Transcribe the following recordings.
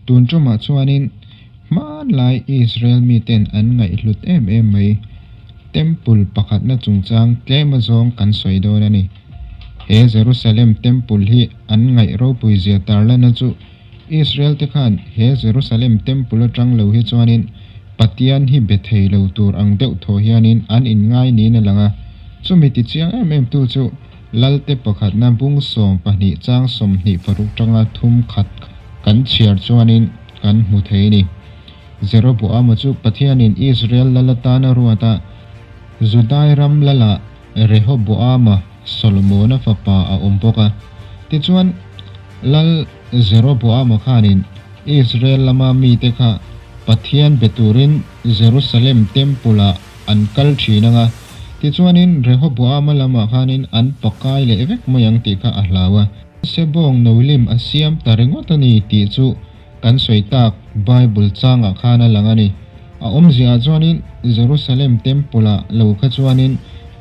Tun tumah chuanin hmanlai Israel miten an ngaihhlut em em mai Temple pakhatna chungchang tlem azawng kan sawi dawn a ni. He Jerusalem Temple hi an ngaih ropui zia tarlana chu Israel te khan he Jerusalem Temple atang lo hi chuanin Pathian hi be thei lo tur ang deuh thaw hianin an inngai niin a lang a. Chumi tichiang em em tu chu Lalte pakhatna bung 12 chang 26 tanga thum khat kan chhiar chuanin kan hmu thei a ni. Jeroboama chu Pathianin Israel lal atana ruat a, Judai ram lalah Rehoboama, Solomona fapa a awm bawk a. Tichuan, Lal Jeroboama khanin Israel lama mite kha Pathian be turin Jerusalem Temple-ah an kal thin ang a, tichuanin Rehoboama lamah khanin an pakai leh vek mai ang tih kha a hlau a. Sebawng nolim a siam ta ringawt a ni tih chu kan sawi tak Bible changah khan a lang a ni. A awmziaah chuanin Jerusalem Temple-ah lo kha chuanin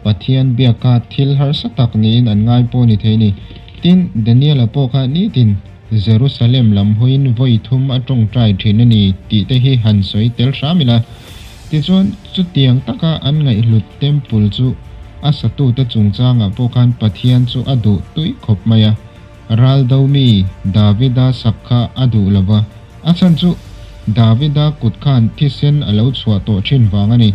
Pathian biak kha thil harsa tak niin an ngai pawh ni thei a ni. Tin, Daniel-a pawh kha nitin Jerusalem lam hawiin vawi thum a tawngtai thin a ni tih te hi han sawi tel hram ila. Tichuan, chutiang taka an ngaihhlut Temple chu a satute chungchangah pawh khan Pathian chu a duh tui khawp mai a. Ral do mi Davida sak kha a duh lo va, a chhan chu Davida kut khan thisen a lo chhuah tawh thin vang a ni.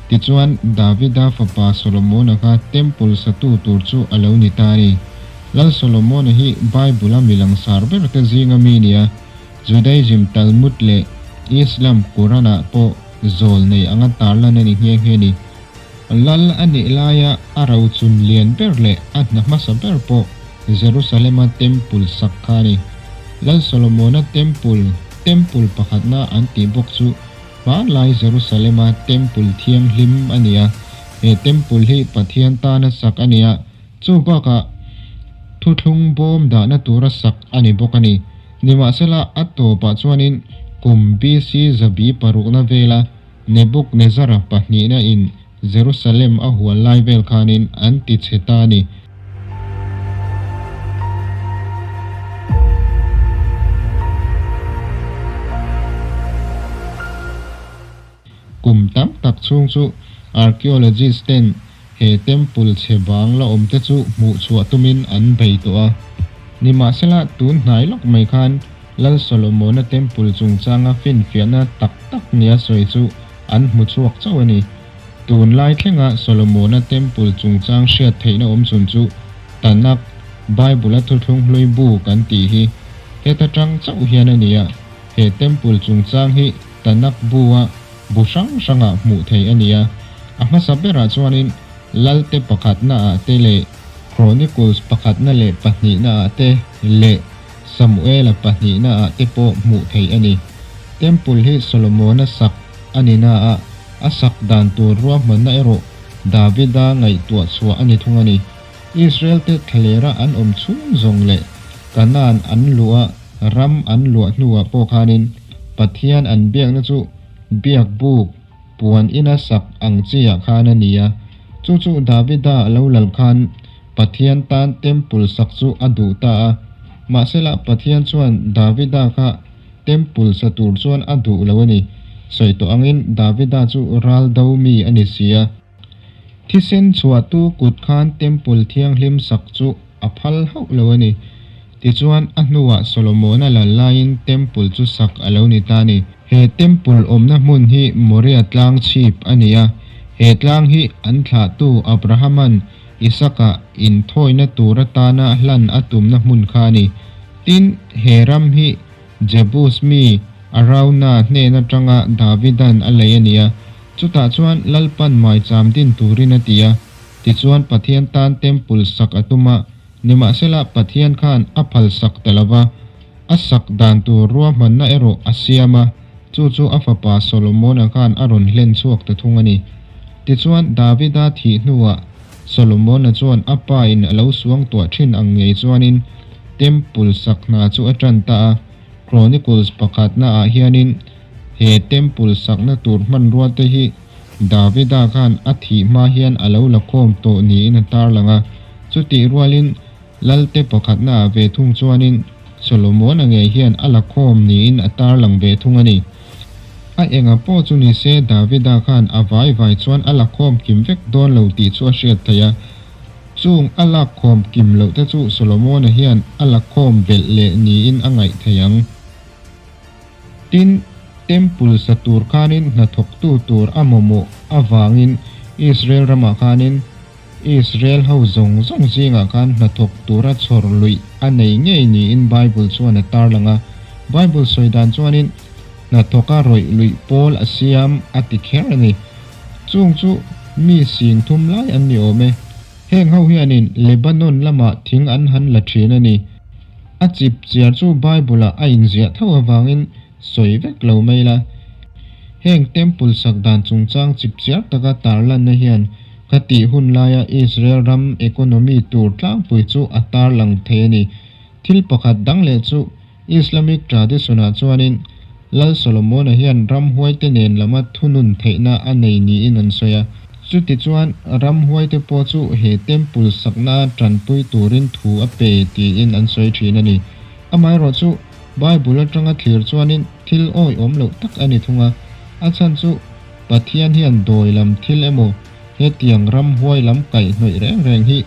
Tichuan, Davida fapa Solomona kha Temple satu tur chu a lo ni ta a ni. Lal Solomona hi Bible-a mi langsar ber te zinga mi nia Judaism Talmud leh Islam Quran-ah pawh zawl nei anga tarlan a ni nghe nghe ni. Lal a nih laia a rochun lian ber leh a hna hmasa ber pawh Jerusalem-a Temple sak kha a ni. Lal Solomona Temple, Temple pakhatna an tih bawk chu hmanlai Jerusalem-a Temple thianghlim a ni a. He Temple hi Pathian tana sak a ni a, Chu bakah thuthlung bawm dahna tura sak a ni bawk a ni. Nimahsela, a tawpah chuanin kum BC zabi parukna vela Nebuknezara pahnihna in Jerusalem a hual lai vel khanin an ti chhe ta a ni. Kum tam tak chhung chu archaeologist ten He temple chhe bang la awm te chu hmuh chhuah tumin an bei tawh a. Nimahsela, tun hnai lawk mai khan Lal Solomona temple chungchanga finfiahna tak tak nia sawi chu an hmu chhuak chauh a ni. Tun lai thlenga Solomona temple chungchang hriat theihna awm chhun chu Tanakh, Bible-a thuthlung hlui bu kan tih hi heta tang chauh hian a ni a. He temple chungchang hi Tanakh bu-a Bu hrang hrangah hmuh theih a ni a, a hmasa berah chuanin Lalte pakhatnaah te leh Chronicles pakhatna leh pahnihnaah te leh Samuela pahnihnaah te pawh hmuh theih a ni. Temple hi Solomona sak a ni na a, a sak dan tur ruahmanna erawh Davida ngaihtuah chhuah a ni thung a ni. Israel-te thlalera an awm chhung zawng leh Kanaan an luh a, Ram an luah hnuah pawh khanin Pathian an biakna chu biak buk puan ina sak ang chiah khan a ni a. Chu chu Davida a lo lal khan Pathian tan temple sak chu a duh ta a. Mahsela Pathian chuan Davida kha temple sa tur chuan a duh lo a ni. Sawi tawh angin Davida chu ral do mi a ni si a. Thisen chhuahtu kut khan Temple thianghlim sak chu a phal hauh lo a ni. Tichuan, a hnuah Solomona lal laiin Temple chu sak a lo ni ta a ni. He Temple awmna hmun hi Moria tlang chhip a ni a, he tlang hi an thlahtu Abrahama'n Isaka inthawina tur atana hlan a tumna hmun kha a ni. Tin, he ram hi Jebus mi Arauna hnen atanga Davida'n a lei a ni a. Chutah chuan Lalpan maicham din turin a ti a, tichuan Pathian tan temple sak a tum a, nimahsela Pathian khan a phal sak ta lo va, a sak dan tur ruahmanna erawh a siam a, chu chu a fapa Solomona khan a rawn hlen chhuak ta thung a ni. Tichuan Davida thih hnuah Solomona chuan a pa in a lo suang tuah thin ang ngei chuanin temple sak hna chu a tan ta a, Chronicles pakhatna ah hianin He temple sakna tur hmanrua te hi Davida khan a thih hma hian a lo la khawm tawh niin a tarlang a. Chutih rualin Lalte pakhatna ah ve thung chuanin Solomona ngei hian a la khawm niin a tarlang ve thung a ni. A enga pawh chu ni se Davida khan a vai vai chuan a la khawm kim vek dawn lo tih chu a hriat theih a. Chung a lak khawm kim loh te chu Solomona hian a la khawm belh leh niin a ngaih theih ang. Tin, Temple sa tur khanin hnathawktu tur a mamawh avangin Israel ramah khanin Israel ho zawng zawng zingah khan hnathawk tura chhawr luih a nei ngei niin Bible chuan a tarlang a. Bible sawi dan chuanin hnathawka rawih luih pawl a siam a ti kher a ni. Chung chu mi sing thum lai an ni awm e. Heng ho hianin Lebanon lamah thing an han la thin a ni. A chip chiar chu Bible-ah a inziah tho avangin sawi vek lo mai la. Heng Temple sak dan chungchang chip chiar taka tarlanna hian ka tih hun laia Israel ram economy tur tlangpui chu a tarlang thei a ni. Thil pakhat dang leh chu Islamic tradition-ah chuanin Lal Solomon-a hian ramhuaite nen lama thunun theihna a nei niin an sawi a. Chutichuan, ramhuaite pawh chu he temple sakna tanpui turin thu a pe tiin an sawi thin a ni. Amaherawhchu, Bible atanga thlir chuanin thil awihawm loh tak a ni thung a. A chhan chu Pathian hian dawi lam thil emaw hetiang ramhuai lam kaihhnawih reng reng hi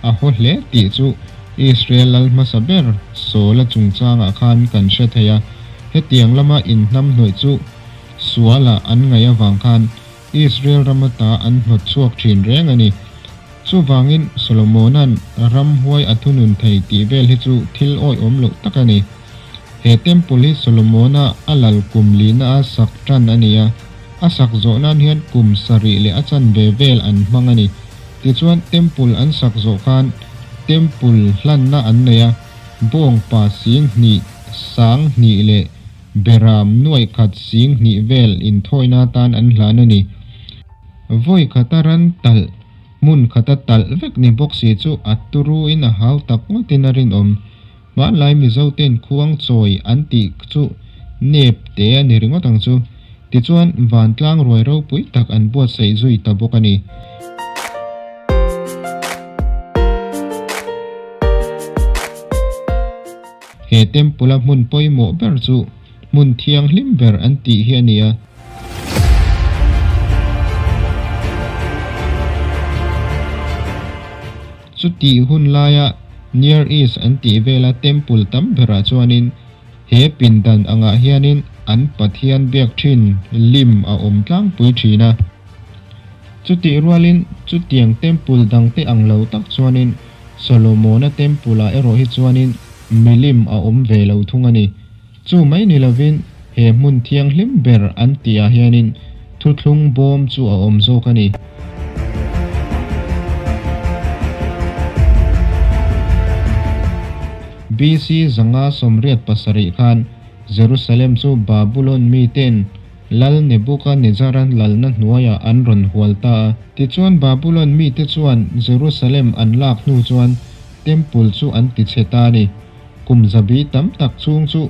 a haw hle tih chu Israel lal hmasa ber Saula chungchangah khan kan hre thei a. Hetiang lama inhnamhnawih chu sualah an ngaih avang khan Israel ram ata an hnawt chhuak thin reng a ni. Chuvangin Solomona'n ramhuai a thunun thei tih vel hi chu thil awihawm loh tak a ni. He temple hi Solomona a lal kum lina a sak tan a ni a, a sak zawh nan hian kum sarih leh a chanve vel an hmang a ni. Tichuan temple an sak zawh khan temple hlanna an nei a, bawngpa sing hnih, sang hnih leh beram nuaih khat sing hnih vel inthawina atan an hlan a ni. Vawi khata ran talh, hmun khata talh vek ni bawk si chu a turuin a hau tak ngawtin a rinawm. Hmanlai Mizoten khuang chawi an tih chu nep te a ni ringawt ang chu. Tichuan, vantlang ruai ropui tak an buatsaih zui ta bawk a ni. He temple-a hmun pawimawh ber chu hmun thianghlim ber an tih hi a ni a. Chutih hun laia Near East an tih vela temple tam berah chuanin he pindan angah hianin an pathian biak thin lim a awm tlangpui thin a. Chutih rualin chutiang temple dangte ang lo tak chuanin Solomona temple-ah erawh hi chuanin milim a awm ve lo thung a ni. Chu mai ni lovin he hmun thianghlim ber an tihah hianin thuthlung bawm chu a awm zawk a ni. BC 587 khan Jerusalem chu Babulon miten Lal Nebuchadnezzar-a lalna hnuaiah an rawn hual ta a. Tichuan Babulon mite chuan Jerusalem an lak hnu chuan Temple chu an tichhe ta a ni. Kum zabi tam tak chhung chu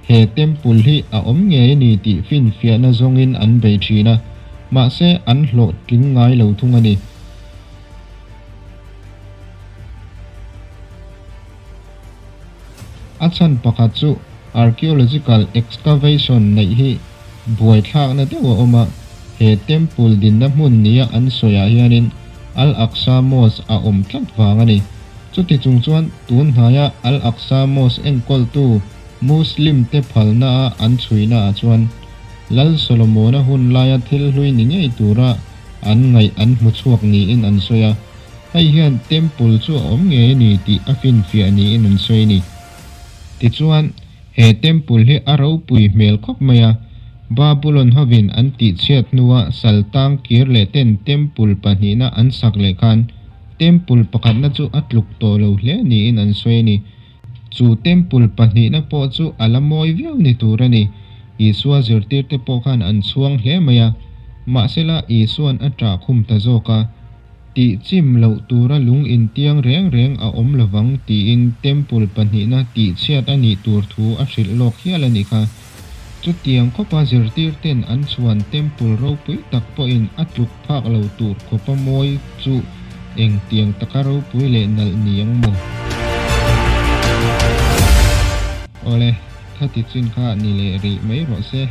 he temple hi a awm ngei a ni tih finfiahna zawngin an bei thin a, mahse an hlawhtling ngai lo thung a ni. A chhan pakhat chu archaeological excavation neih hi buaithlakna deuh a awm a, he temple dinna hmun nia an sawiah hianin Al-Aqsa Mosque a awm tlat vang a ni. Chuti chung chuan tun hnaia Al-Aqsa Mosque enkawltu Muslim te phalna a an chhuina ah chuan Lal Solomona hun laia thil hlui ni ngei tura an ngaih an hmu chhuak niin an sawi a, hei hian Temple chu a awm ngei a ni tih a finfiah niin an sawi a ni. Tichuan, he Temple hi a ropui hmel khawp mai a, Babulon hovin an tihchhiat hnua saltang kir leh ten Temple pahnihna an sak leh khan Temple pakhatna chu a tluk tawh lo hle niin an sawi a ni. Chu temple pahnihna pawh chu a la mawi viau ni tur a ni. Isua zirtirte pawh khan an chhuang hle mai a. Mahsela Isua'n a ṭah khum ta zawk a, Tih chim loh tura lung intiang reng reng a awm lovang tiin temple pahnihna tihchhiat a nih tur thu a hrilh lawk hial a nih kha. Chutiang khawpa zirtirten an chhuan temple ropui tak pawhin a tluk phak lo tur khawpa mawi chu engtiang taka ropui leh nalh ni ang maw? Awle, khati chin kha ni leh rih mai rawh se.